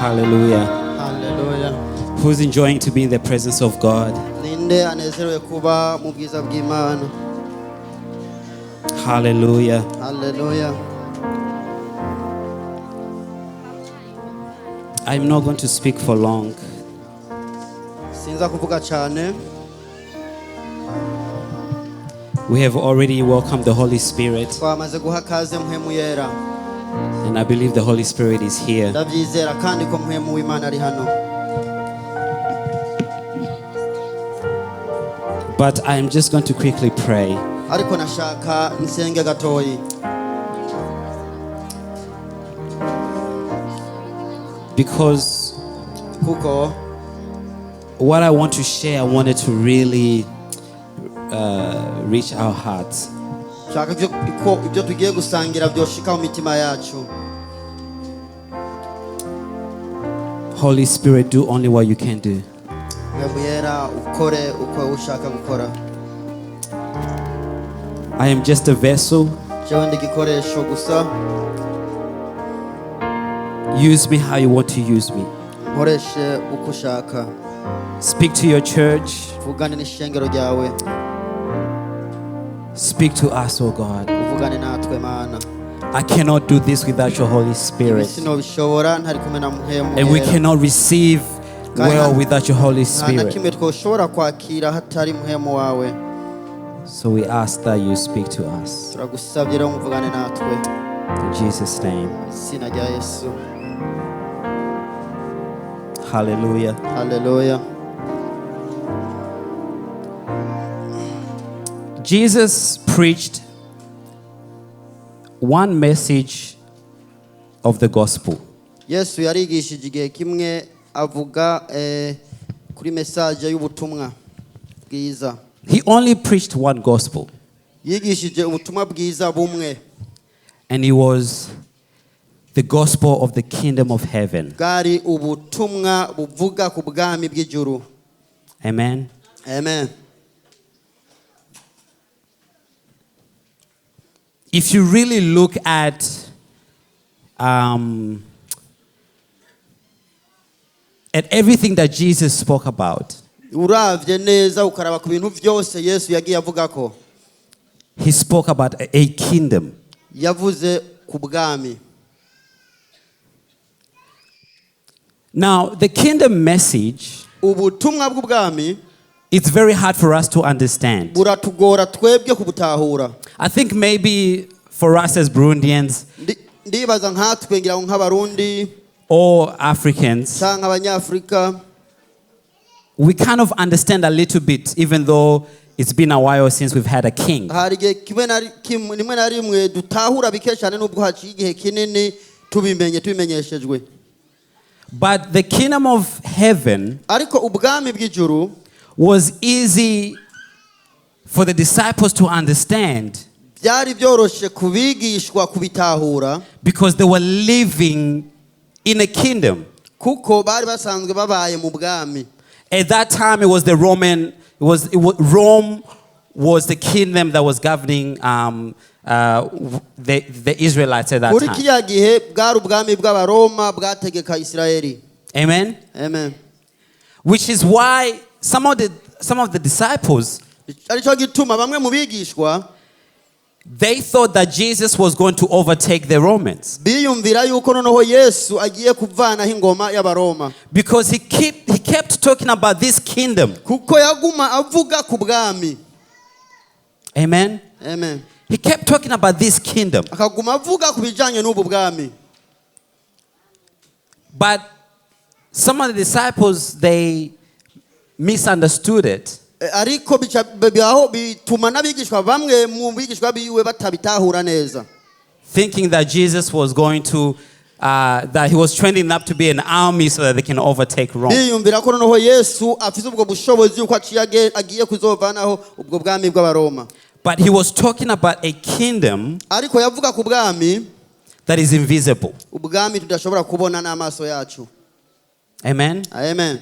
Hallelujah. Haleluya. Who's enjoying to be in the presence of God? Ninde anezerewe kuba mu bwiza bw'Imana? Hallelujah. Haleluya. I'm not going to speak for long. Sinza kuvuga cyane. We have already welcomed the Holy Spirit, Twamaze guha kaze Mpwemu Yera. and I believe the Holy Spirit is here. Ndabyizera kandi ko Mpwemu w'Imana ari hano. But I'm just going to quickly pray. Ariko nashaka nsenge gatoyi. Because Kuko what I want to share, I wanted to really reach our hearts. nshaka ko ibyo tugiye gusangira byoshika mu mitima yacu. Holy Spirit, do only what you can do. Mpwemu Yera ukore uko ushaka gukora. I am just a vessel. Jewe ndi igikoresho gusa. Use me how you want to use me. Nkoreshe uko ushaka. Speak to your church. Vugane n'ishengero ryawe. Speak to us, oh God. Uvugane natwe Mana. I cannot do this without your Holy Spirit. Sinobishobora ntari kumwe na Mpwemu And we Yera. cannot receive well without your Holy Nta na Spirit. kimwe twoshobora kwakira hatari Mpwemu wawe. So we ask that you speak to us. Turagusabye rero muvugane natwe. In Jesus' name. Izina rya Yesu. Hallelujah. Haleluya. Jesus preached one message of the gospel. Yesu yarigishije igihe kimwe avuga kuri message y'ubutumwa bwiza. He only preached one gospel, Yigishije ubutumwa bwiza bumwe. and it was the gospel of the kingdom of heaven. Bwari ubutumwa buvuga ku bwami bw'ijuru. Amen. Amen. If you really look at everything that Jesus spoke about, Uravye neza ukaraba ku bintu byose Yesu yagiye avuga ko he spoke about a kingdom. yavuze ku bwami. Now, the kingdom message, Ubutumwa bw'ubwami it's very hard for us to understand. buratugora twebwe kubutahura. I think maybe for us as Burundians Ndibaza nkatwe ngira ngo nk'Abarundi or Africans, canke Abanyafrika, we kind of understand a little bit, even though it's been a while since we've had a king. hari igihe kimwe na rimwe na rimwe dutahura bike cyane nubwo haciye igihe kinini tubimenye tubimenyeshejwe. But the kingdom of heaven Ariko ubwami bw'ijuru was easy for the disciples to understand byari byoroshe kubigishwa kubitahura, because they were living in a kingdom. kuko bari basanzwe babaye mu bwami. At that time, it was the Roman, it was, it was Rome was the kingdom that was governing the Israelites at that Muri time. kiriya gihe bwari ubwami bw'Abaroma bwategeka Isirayeli. Amen. Amen. Which is why some of the disciples, Aricyo gituma bamwe mu bigishwa they thought that Jesus was going to overtake the Romans. biyumvira yuko noneho Yesu agiye kuvanaho ingoma y'Abaroma, Because he kept talking about this kingdom. kuko yaguma avuga ku bwami. Amen. Amen. He kept talking about this kingdom. Akaguma avuga ku bijanye n'ubu bwami. But some of the disciples, they misunderstood it. Ariko bibaho bituma n'abigishwa bamwe mu bigishwa biwe batabitahura neza, Thinking that Jesus was going to, that he was training up to be an army so that they can overtake Rome. biyumvira ko noneho Yesu afise ubwo bushobozi yuko aciye agiye kuzovanaho ubwo bwami bw'Abaroma. But he was talking about a kingdom Ariko yavuga ku bwami that is invisible. ubwami tudashobora kubona n'amaso yacu. Amen. Amen.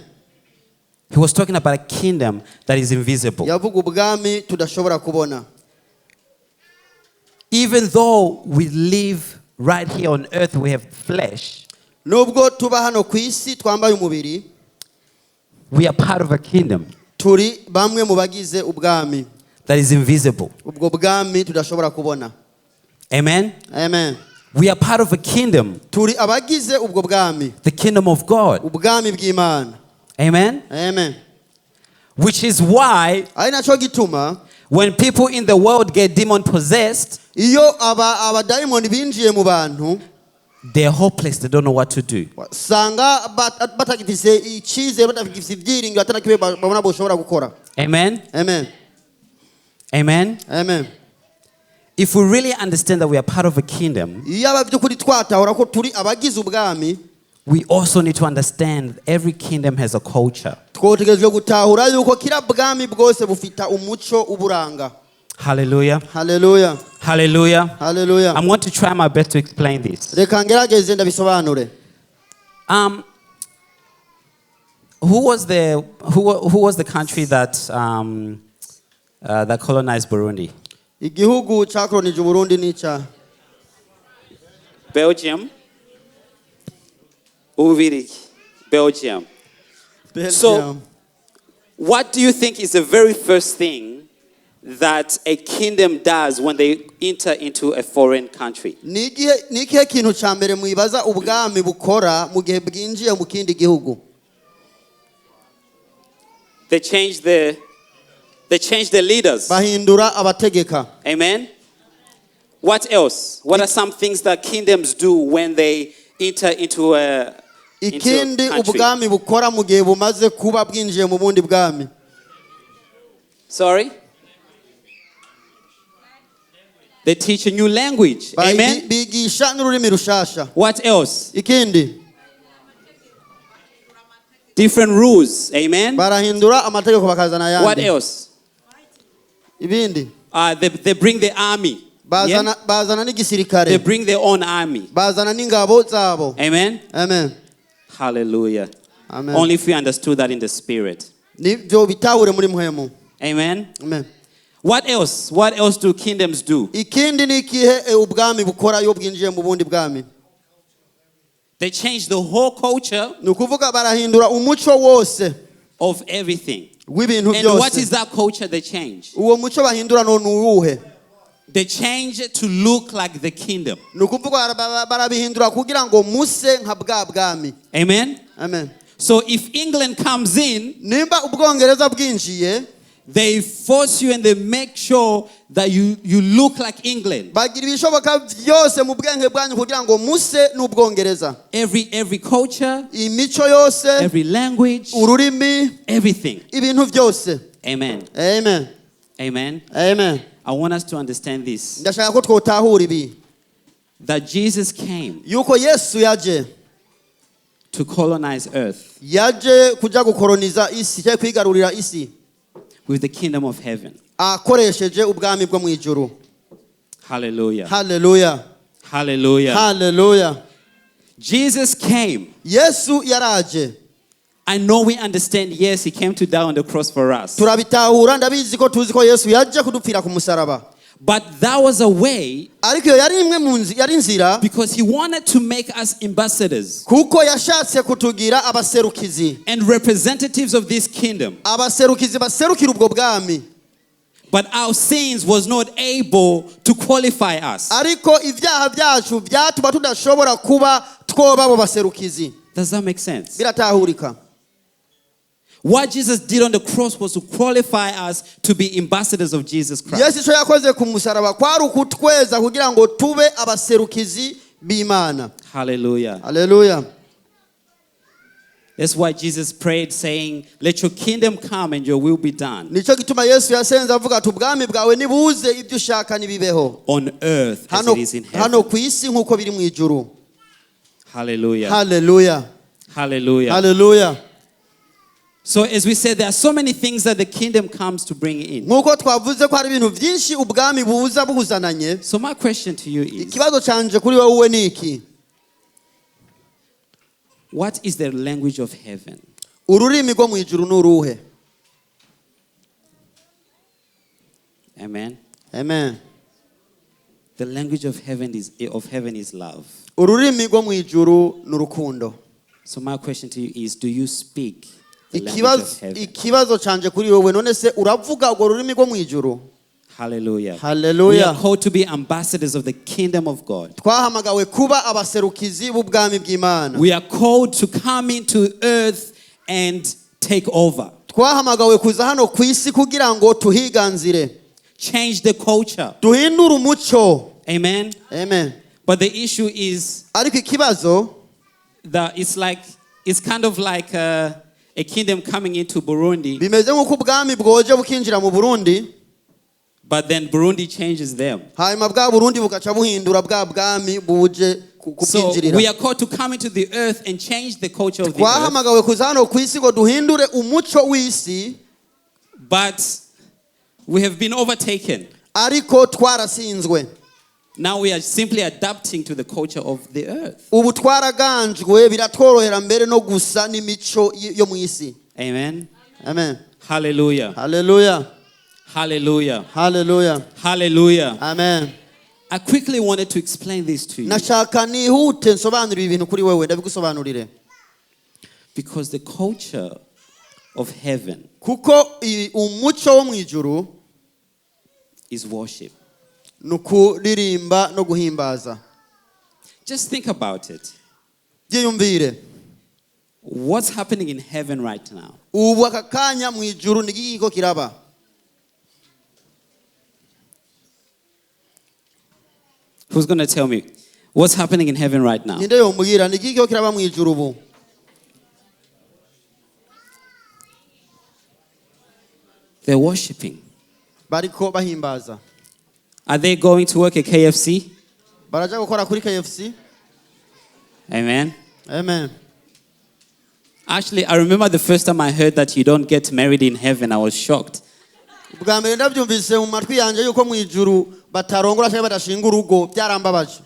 He was talking about a kingdom that is invisible. Yavuga ubwami tudashobora kubona. Even though we live right here on earth, we have flesh. Nubwo tuba hano ku isi twambaye umubiri, we are part of a kingdom turi bamwe mu bagize ubwami that is invisible. Ubwo bwami tudashobora kubona. Amen. Amen. We are part of a kingdom, Turi abagize ubwo bwami, the kingdom of God. Ubwami bw'Imana. Amen. Amen. Which is why Ari nacyo gituma when people in the world get demon possessed, iyo aba abadayimoni binjiye mu bantu, they're hopeless. They don't know what to do. Usanga batagifise icyizere, batagifise ibyiringiro, atanakibe babona boshobora gukora. Amen. Amen. Amen. Amen. If we really understand that we are part of a kingdom, Iyo aba by'ukuri twatahura ko turi abagize ubwami, we also need to understand every kingdom has a culture. Twotegerejwe gutahura yuko kira bwami bwose bufita umuco uburanga. Hallelujah. Haleluya. Hallelujah. Haleluya. I'm going to try my best to explain this. Reka ngerageze ndabisobanure. Who was the country that colonized Burundi? Igihugu cyakoronije Uburundi ni icya? Belgium. Ububirigi. Belgium. Belgium. So, what do you think is the very first thing that a kingdom does when they enter into a foreign country? Ni igihe- ni ikihe kintu cya mbere mwibaza ubwami bukora mu gihe bwinjiye mu kindi gihugu? They change the leaders. Bahindura abategeka. Amen. What else? What are some things that kingdoms do when they enter into a Ikindi country? Ubwami bukora mu gihe bumaze kuba bwinjiye mu bundi bwami. Sorry? They teach a new language. Amen. Bigisha n'ururimi rushasha. What else? Ikindi. Different rules. Amen. Barahindura amategeko bakazana What ayandi. Else? Ibindi. They bring the army. Yeah? Bazana bazana They n'igisirikare. Bring their own army. Bazana n'ingabo zabo. Amen. Amen. Hallelujah. Amen. Only if we understood that in the spirit. Nibyo bitahure muri mpwemu. Amen. Amen. What else? What else do kingdoms do? Ikindi ni ikihe ubwami bukora iyo bwinjiye mu bundi bwami? They change the whole culture Ni ukuvuga barahindura umuco wose of everything. w'ibintu And what is byose. That culture they change? Uwo muco bahindura none uwuhe? They change it to look like the kingdom. Ni ukuvuga barabihindura kugira ngo muse nka bwa bwami. Amen. Amen. So if England comes in, Nimba Ubwongereza bwinjiye, they force you and they make sure that you look like England. Bagira ibishoboka byose mu bwenge bwanyu kugira ngo muse n'Ubwongereza. Every culture, Imico yose, every language, ururimi, everything. Ibintu byose. Amen. Amen. Amen. Amen. I want us to understand this, Ndashaka ko twotahura ibi, that Jesus came yuko Yesu yaje to colonize earth yaje kuja gukoroniza isi cyangwa kwigarurira isi with the kingdom of heaven. Akoresheje ubwami bwo mu ijuru. Hallelujah. Haleluya. Hallelujah. Haleluya. Jesus came. Yesu yaraje. I know we understand, yes, he came to die on the cross for us. Turabitahura, ndabizi ko tuzi ko Yesu yaje kudupfira ku musaraba. But that was a way Ariko iyo yari imwe mu yari inzira, because he wanted to make us ambassadors kuko yashatse kutugira abaserukizi, and representatives of this kingdom. Abaserukizi baserukira ubwo bwami. But our sins was not able to qualify us. Ariko ibyaha byacu byatuma tudashobora kuba twoba abo baserukizi. Does that make sense? Biratahurika? What Jesus did on the cross was to qualify us to be ambassadors of Jesus Christ. Yesu icyo yakoze ku musaraba kwari ukutweza kugira ngo tube abaserukizi b'Imana. Hallelujah. Haleluya. That's why Jesus prayed, saying, "Let your kingdom come and your will be done Nicyo gituma Yesu yasenze avuga ati ubwami bwawe nibuze, ibyo ushaka nibibeho on earth as hano it is in heaven." Hano ku isi nk'uko biri mu ijuru. Hallelujah. Haleluya. Hallelujah. Haleluya. So, as we said, there are so many things that the kingdom comes to bring in. Nk'uko twavuze ko hari ibintu byinshi ubwami buza buzananye. So, my question to you is, Ikibazo canje kuri wowe ni iki: what is the language of heaven? Ururimi rwo mu ijuru ni uruhe? Amen. Amen. The The language of heaven is love. Ururimi rwo mu ijuru ni urukundo. So my question to you is, do you speak the language of Ikibazo heaven? Ikibazo canje kuri wowe, none se uravuga urwo rurimi rwo mu ijuru? Hallelujah. Hallelujah. We are called to be ambassadors of the kingdom of God. Twahamagawe kuba abaserukizi b'ubwami bw'Imana. We are called to come into earth and take over. Twahamagawe kuza hano ku isi kugira ngo tuhiganzire. Change the culture. Duhindure umuco. Amen. Amen. But the issue is Ariko ikibazo that it's kind of like a kingdom coming into Burundi, bimeze nk'uko ubwami bwoje bukinjira mu Burundi, but then Burundi changes them. Hanyuma bwa Burundi bugaca buhindura bwa bwami buje So kubwinjirira. We are called to come into the earth and change the culture of the earth. Twahamagawe kuza hano ku isi ngo duhindure umuco w'isi. But we have been overtaken. Ariko twarasinzwe. Now we are simply adapting to the culture of the earth. Ubu twaraganjwe, biratworohera mbere no gusa n'imico yo mu isi. Amen. Amen. Hallelujah. Haleluya. Hallelujah. Haleluya. Hallelujah. Amen. I quickly wanted to explain this to you Nashaka nihute nsobanurire ibintu kuri wewe, ndabigusobanurire. Because the culture of heaven Kuko umuco wo mu ijuru is worship. Ni ukuririmba no guhimbaza. Just think about it. Byiyumvire. What's happening in heaven right now? Ubu aka kanya mu ijuru ni iki ko kiraba? Who's going to tell me what's happening in heaven right now? Ninde yombwira ni iki ko kiraba mu ijuru ubu? They're worshiping. Bariko bahimbaza. Are they going to work at KFC? Baraja gukora kuri KFC? Amen. Amen. Actually, I remember the first time I heard that you don't get married in heaven, I was shocked. Ubwa mbere ndabyumvise mu matwi yanjye yuko mu ijuru batarongora cyangwa badashinga urugo, byarambabaje.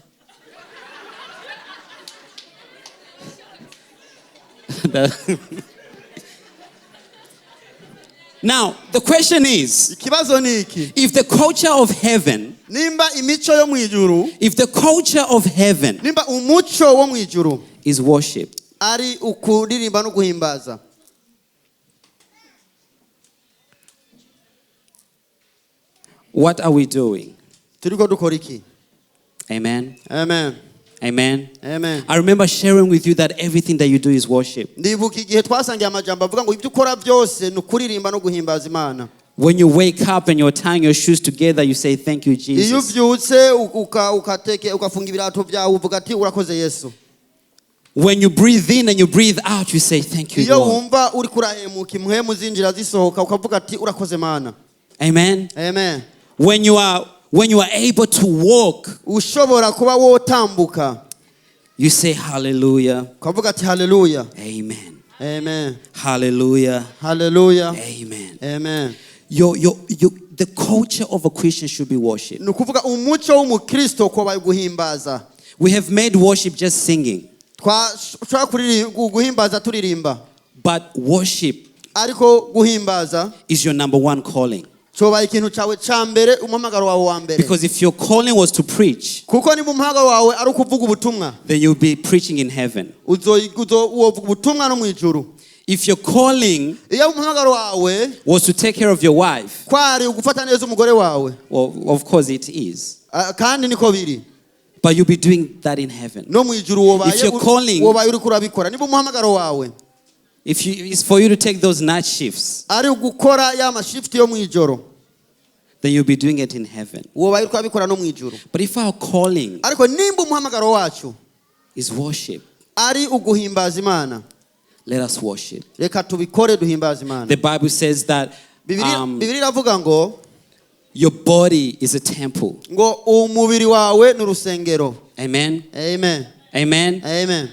Now, the question is, Ikibazo ni iki: if the culture of heaven, nimba imico yo mu ijuru, if the culture of heaven nimba umuco wo mu ijuru is worship, ari ukuririmba no guhimbaza, what are we doing? Turiko dukora iki? Amen. Amen. Amen. Amen. I remember sharing with you that everything that you do is worship. Ndibuka igihe twasangiye amajambo avuga ngo ibyo ukora byose ni ukuririmba no guhimbaza Imana. When you wake up and you're tying your shoes together, you say, "Thank you, Iyo Jesus." ubyutse ukateke ugafunga ibirato byawe, uvuga ati urakoze Yesu. When you breathe in and you breathe out, you say, "Thank you, Iyo Lord." wumva uri kurahemuka, impwemu zinjira zisohoka, ukavuga ati urakoze Mana. Amen. Amen. When you are able to walk, Ushobora kuba wotambuka, you say, "Hallelujah. Ukavuga ati haleluya. Amen. Amen. Hallelujah. Haleluya. Amen." Amen. The culture of a Christian should be worship. Ni ukuvuga umuco w'umukristo kwabaye guhimbaza. We have made worship just singing, Twashobora guhimbaza turirimba, but worship ariko guhimbaza is your number one calling. Cobaye ikintu cyawe cya mbere, umuhamagaro wawe wa mbere. Because if your calling was to preach, Kuko niba umuhamagaro wawe ari ukuvuga ubutumwa, then you'll be preaching in heaven. Wovuga ubutumwa no mu ijuru. If your calling Iyo umuhamagaro wawe was to take care of your wife, kwari ugufata neza umugore wawe, well, of course it is. Ah, kandi niko biri, But you'll be doing that in heaven. No mu ijuru wobaye If you're calling- wobaye uriko urabikora niba umuhamagaro wawe If you, it's for you to take those night shifts, ari ugukora ya mashifuti yo mu ijoro, then you'll be doing it in heaven. Wobaye uriko urabikora no mu ijuru. But if our calling Ariko nimba umuhamagaro wacu is worship, ari uguhimbaza Imana, let us worship. Reka tubikore duhimbaza Imana. The Bible says that Bibiliya iravuga ngo your body is a temple. Ngo umubiri wawe ni urusengero. Amen. Amen. Amen. Amen.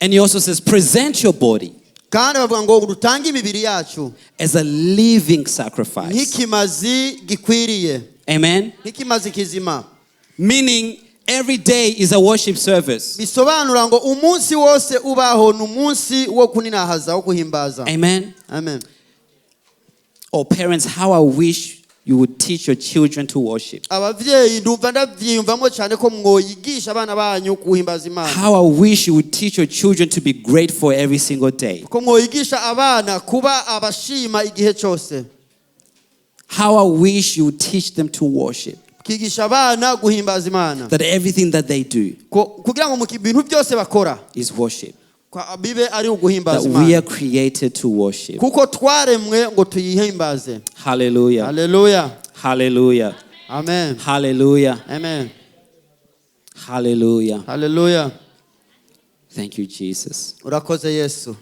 And he also says, present your body Kandi bavuga ngo dutange imibiri yacu as a living sacrifice. Nk'ikimazi gikwiriye, Amen. Nk'ikimazi kizima. Meaning, every day is a worship service. Bisobanura ngo umunsi wose ubaho ni umunsi wo kuninahaza, wo guhimbaza. Amen. Amen. Oh, parents, how I wish you would teach your children to worship. Abavyeyi ndumva ndavyiyumvamo cyane ko mwoyigisha abana banyu guhimbaza Imana. How I wish you would teach your children to be grateful every single day. Ko mwoyigisha abana kuba abashima igihe cyose. How I wish you would teach them to worship. Kigisha abana guhimbaza Imana. That everything that they do Kugira ngo mu bintu byose bakora is worship. Bibe ari uguhimbaza That we Imana. are created to worship. Kuko twaremwe ngo tuyihimbaze. Hallelujah. Haleluya. Hallelujah. Amen. Hallelujah. Amen. Hallelujah. Haleluya. Thank you, Jesus. Urakoze Yesu.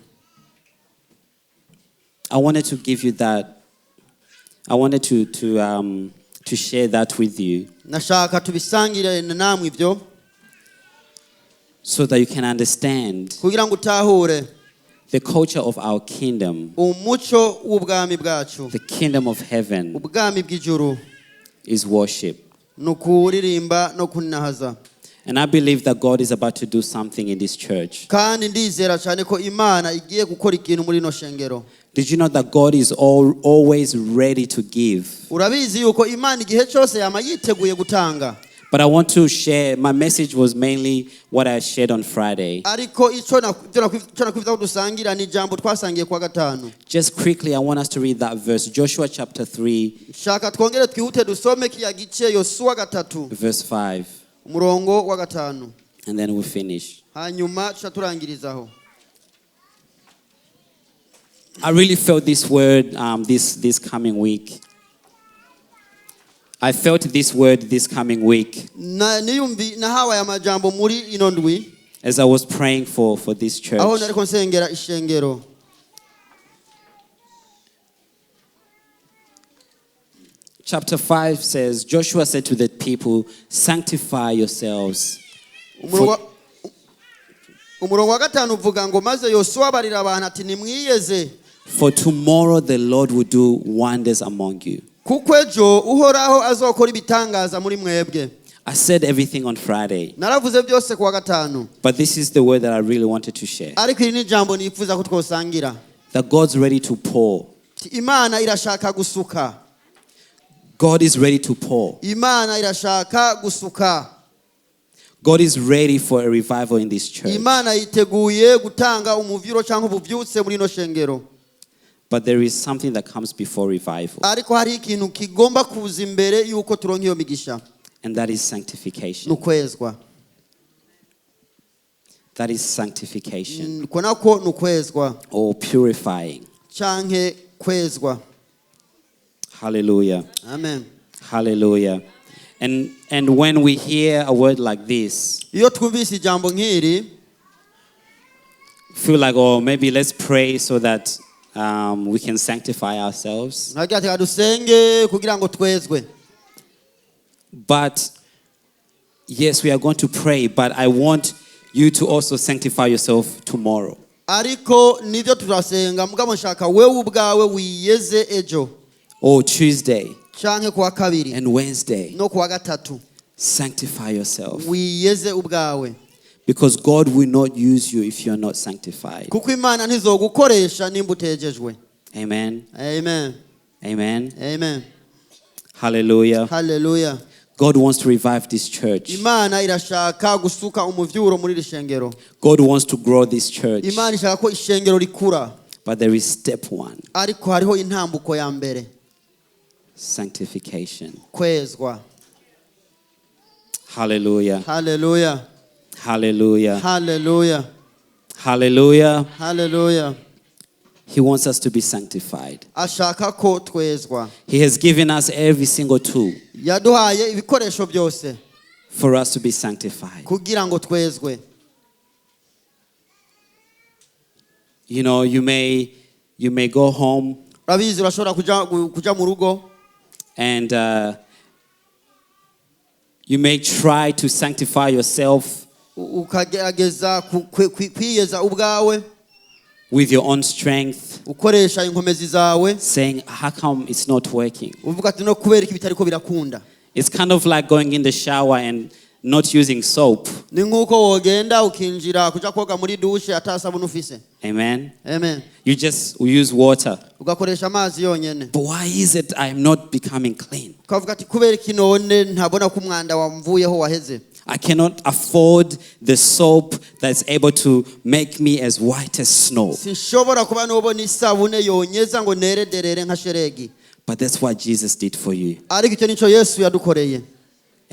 I wanted to give you that. I wanted to share that with you Nashaka tubisangire namwe ibyo so that you can understand kugira ngo utahure the culture of our kingdom, umuco w'ubwami bwacu. The kingdom of heaven Ubwami bw'ijuru is worship. Ni ukuririmba no kuninahaza. And I believe that God is about to do something in this church. Kandi ndizera cyane ko Imana igiye gukora ikintu muri ino shengero. Did you know that God is always ready to give? Urabizi yuko Imana igihe cyose yama yiteguye gutanga. But I want to share, my message was mainly what I shared on Friday. Ariko icyo nakwifuza ko dusangira ni ijambo twasangiye kuwa gatanu. Just quickly, I want us to read that verse, Joshua chapter 3, Shaka twongere twihute dusome kiya gice Yosuwa 3 verse 5, umurongo wa 5. And then we'll finish. Hanyuma tuca turangirizaho. I really felt this word this coming week. I felt this word this coming week Niyumvi nahawe aya majambo muri ino ndwi as I was praying for this church. Aho nariko nsengera ishengero. Chapter 5 says, Joshua said to the people, sanctify yourselves. Umurongo wa 5 uvuga ngo maze Yosuwa abarira abantu ati nimwiyeze. For tomorrow the Lord will do wonders among you. Kuko ejo Uhoraho azokora ibitangaza muri mwebwe. I said everything on Friday. Naravuze byose kuwa gatanu. But this is the word that I really wanted to share. Ariko iri ni ijambo nifuza ko twosangira. That God's ready to pour. Imana irashaka gusuka. God is ready to pour. Imana irashaka gusuka. God is ready for a revival in this church. Imana yiteguye gutanga umuvyuro cyangwa ubuvyutse muri ino shengero. But there is something that comes before revival. Ariko hari ikintu kigomba kuza imbere yuko turonka iyo migisha. And that is sanctification. Nukwezwa. That is sanctification. Ko nako nukwezwa. Or purifying. Canke kwezwa. Hallelujah. Amen. Hallelujah. And when we hear a word like this, Iyo twumvise ijambo nk'iri, feel like, oh, maybe let's pray so that we can sanctify ourselves. Nkagira ati, dusenge kugira ngo twezwe. But yes, we are going to pray, but I want you to also sanctify yourself tomorrow. Ariko nivyo turasenga mugabo nshaka wewe ubwawe wiyeze ejo. Or Tuesday. Canke kuwa kabiri. And Wednesday. No kuwa gatatu. Sanctify yourself. Wiyeze ubwawe. Because God will not use you if you're not sanctified. Kuko Imana ntizogukoresha nimba utejejwe. Amen. Amen. Amen. Amen. Hallelujah. Hallelujah. God wants to revive this church. Imana irashaka gusuka umuvyuro muri iri shengero. God wants to grow this church. Imana ishaka ko ishengero rikura. But there is step one. Ariko hariho intambuko ya mbere. Sanctification. Kwezwa. Hallelujah. Hallelujah. Hallelujah. Hallelujah. Hallelujah. Hallelujah. He wants us to be sanctified. Ashaka ko twezwa. He has given us every single tool Yaduhaye ibikoresho byose for us to be sanctified. kugira ngo twezwe. You may go home Urabizi urashobora kuja mu rugo and you may try to sanctify yourself ukagerageza kwiyeza ubwawe with your own strength, ukoresha inkomezi zawe, saying, how come it's not working? uvuga ati no kubera iki bitariko birakunda. It's kind of like going in the shower and not using soap. Ni nk'uko wogenda ukinjira kuja koga muri dushe atasabuni ufise. Amen. Amen. You just use water. Ugakoresha amazi yonyene. But why is it I am not becoming clean? Ukavuga ati kubera iki none ntabona ko umwanda wamvuyeho waheze? I cannot afford the soap that's able to make me as white as snow. Sinshobora kuba nobona isabune yonyeza ngo nere derere nka sheregi. But that's what Jesus did for you. Ariko icyo nicyo Yesu yadukoreye.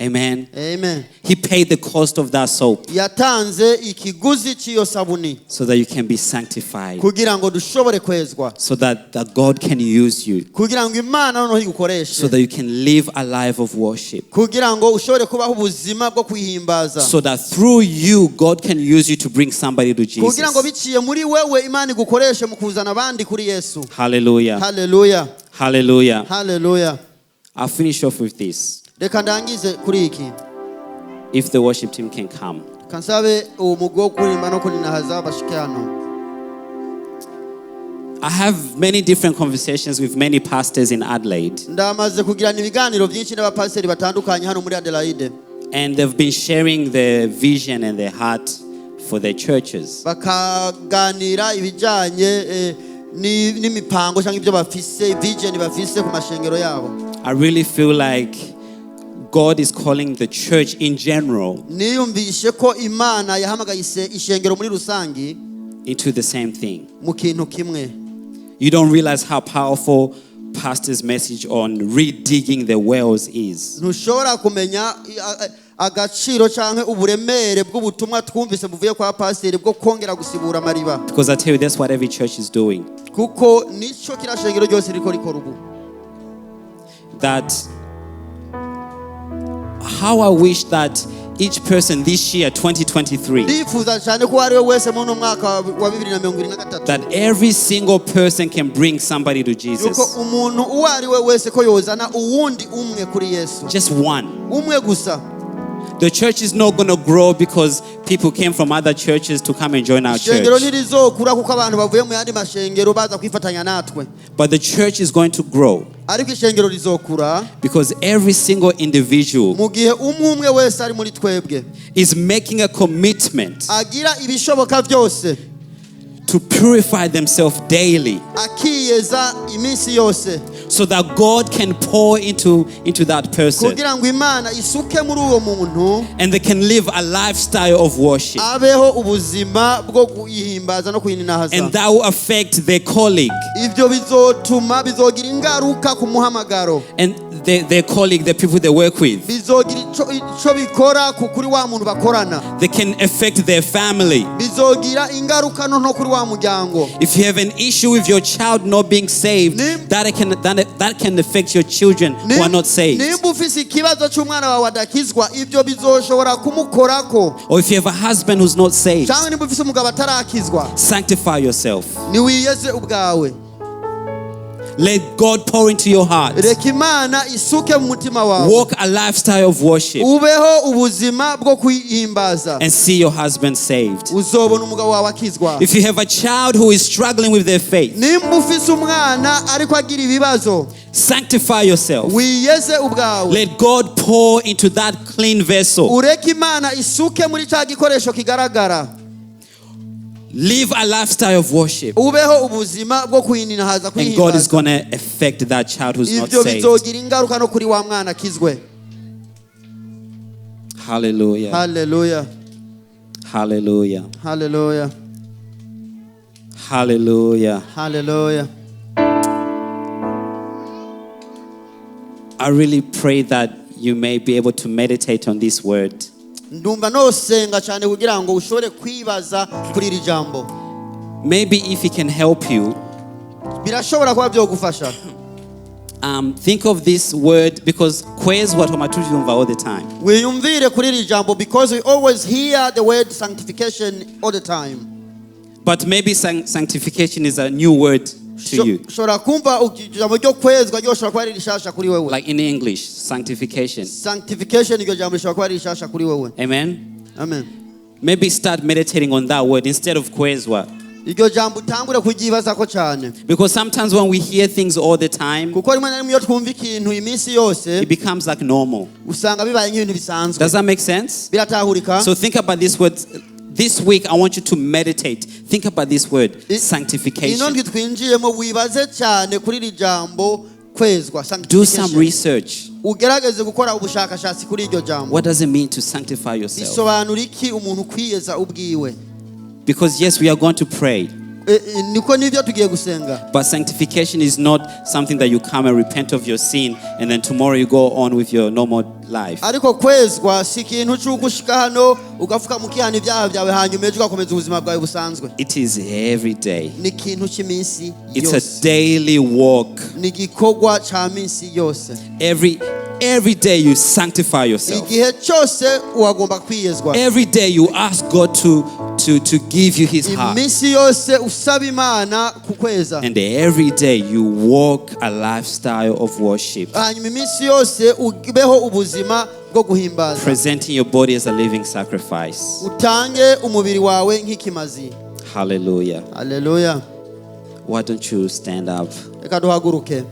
Amen. Amen. He paid the cost of that soap Yatanze ikiguzi cy'iyo sabuni so that you can be sanctified, kugira ngo dushobore kwezwa, so that God can use you, kugira ngo Imana noneho igukoreshe, so that you can live a life of worship, kugira ngo ushobore kubaho ubuzima bwo kwihimbaza, so that through you, God can use you to bring somebody to kugira ngo Jesus. biciye muri wewe Imana igukoreshe mu kuzana abandi kuri Yesu. Hallelujah. Haleluya. Hallelujah. Haleluya. I'll finish off with this. Reka ndangize kuri iki. If the worship team can come. Kansabe uwo mugwi wo kuririmba no kuninahaza bashike hano. I have many different conversations with many pastors in Adelaide, Ndamaze kugirana ibiganiro byinshi n'abapasiteri batandukanye hano muri Adelaide, and they've been sharing their vision and their heart for their churches. Bakaganira ibijyanye n'imipango cyangwa ibyo bafise, vision bafise ku mashengero yabo. I really feel like God is calling the church in general Niyumvishe ko Imana yahamagaye ishengero muri rusangi into the same thing. Mu kintu kimwe. You don't realize how powerful pastor's message on redigging the wells is. Ntushobora kumenya agaciro cyangwa uburemere bw'ubutumwa twumvise buvuye kwa pasiteri bwo kongera gusibura amariba. Because I tell you, that's what every church is doing. Kuko nico kiriya shengero ryose riko rikora ubu. That how I wish that each person this year, 2023, Ndifuza cyane ko uwo ari we wese muri uno mwaka wa 2023 that every single person can bring somebody to yuko Jesus. Umuntu uwo ari we wese ko yozana uwundi umwe kuri Yesu. Just one. Umwe gusa. The church is not going to grow because people came from other churches to come and join our Ishengero church. ntirizokura kuko abantu bavuye mu yandi mashengero baza kwifatanya natwe. But the church is going to grow Ariko ishengero rizokura because every single individual mu gihe umwe umwe wese ari muri twebwe is making a commitment agira ibishoboka byose to purify themselves daily akiyeza iminsi yose so that God can pour into that person kugira ngo Imana isuke muri uwo muntu and they can live a lifestyle of worship. Abeho ubuzima bwo kuyihimbaza no kuyininahaza. And that will affect their colleague Ibyo bizotuma bizogira ingaruka ku muhamagaro and their colleague, the people they work with. Bizogira ico bikora ku kuri wa muntu bakorana. They can affect their family. Bizogira ingaruka no kuri wa muryango. If you have an issue with your child not being saved, that can affect your children who are not saved. Nimba ufise ikibazo cy'umwana wawe adakizwa ibyo bizoshobora kumukorako. Or if you have a husband who's not saved, Cyangwa nimba ufise umugabo atarakizwa, sanctify yourself. Niwiyeze ubwawe. Let God pour into your heart. Reka Imana isuke mu mutima wawe. Walk a lifestyle of worship Ubeho ubuzima bwo kwihimbaza and see your husband saved. uzobona umugabo wawe akizwa. If you have a child who is struggling with their faith, Nimba ufise umwana ariko agira ibibazo, sanctify yourself. Wiyeze ubwawe. Let God pour into that clean vessel. Ureke Imana isuke muri cya gikoresho kigaragara. Live a lifestyle of worship. Ubeho ubuzima bwo kwininahaza And God is kwihimbaza. going to affect that child who's not Ibyo saved. bizogira ingaruka no kuri wa mwana akizwe. Hallelujah. Haleluya. Hallelujah. Haleluya. Hallelujah. Haleluya. I really pray that you may be able to meditate on this word. Ndumva nosenga cyane kugira ngo ushobore kwibaza kuri iri jambo. Maybe if it can help you, Birashobora kuba byogufasha. Think of this word, because kwezwa twama all the time. Wiyumvire kuri iri jambo because we always hear the word sanctification all the time. But maybe sanctification is a new word to you. Ushobora kumva ijambo ryo kwezwa ryoshobora kuba ari rishasha kuri wewe. Like in English, sanctification. Sanctification iryo jambo rishobora kuba ari rishasha kuri wewe. Amen. Amen. Maybe start meditating on that word instead of kwezwa. Iryo jambo utangure kuryibazako cyane. Because sometimes when we hear things all the time, Kuko rimwe na rimwe iyo twumva ikintu iminsi yose, it becomes like normal. Usanga bibaye nk'ibintu bisanzwe. Does that make sense? Biratahurika? So think about this word. This week, I want you to meditate. Think about this word, Ino sanctification. Ndwi twinjiyemo wibaze cyane kuri iri jambo kwezwa, Do sanctification. some research. Ugerageze gukora ubushakashatsi kuri iryo jambo. What does it mean to sanctify yourself? Bisobanura iki umuntu kwiyeza ubwiwe? Because, yes, we are going to pray, E, e, niko nibyo tugiye gusenga, but sanctification is not something that you come and repent of your sin and then tomorrow you go on with your normal life. Ariko kwezwa si ikintu cy'uko ushika hano ugafuka mukihana ibyaha byawe hanyuma ejo ugakomeza ubuzima bwawe busanzwe. It is every day, Ni ikintu cy'iminsi it's a yose. Daily walk. Ni igikorwa cya minsi yose. Every day you sanctify yourself. Igihe cyose wagomba kwiyezwa. Every day you ask God to give you His heart. Iminsi yose usaba Imana kukweza. And every day you walk a lifestyle of worship, Hanyuma iminsi yose ubeho ubuzima bwo guhimbaza, presenting your body as a living sacrifice. Utange umubiri wawe nk'ikimazi. Hallelujah. Haleluya. Why don't you stand up? Reka duhaguruke.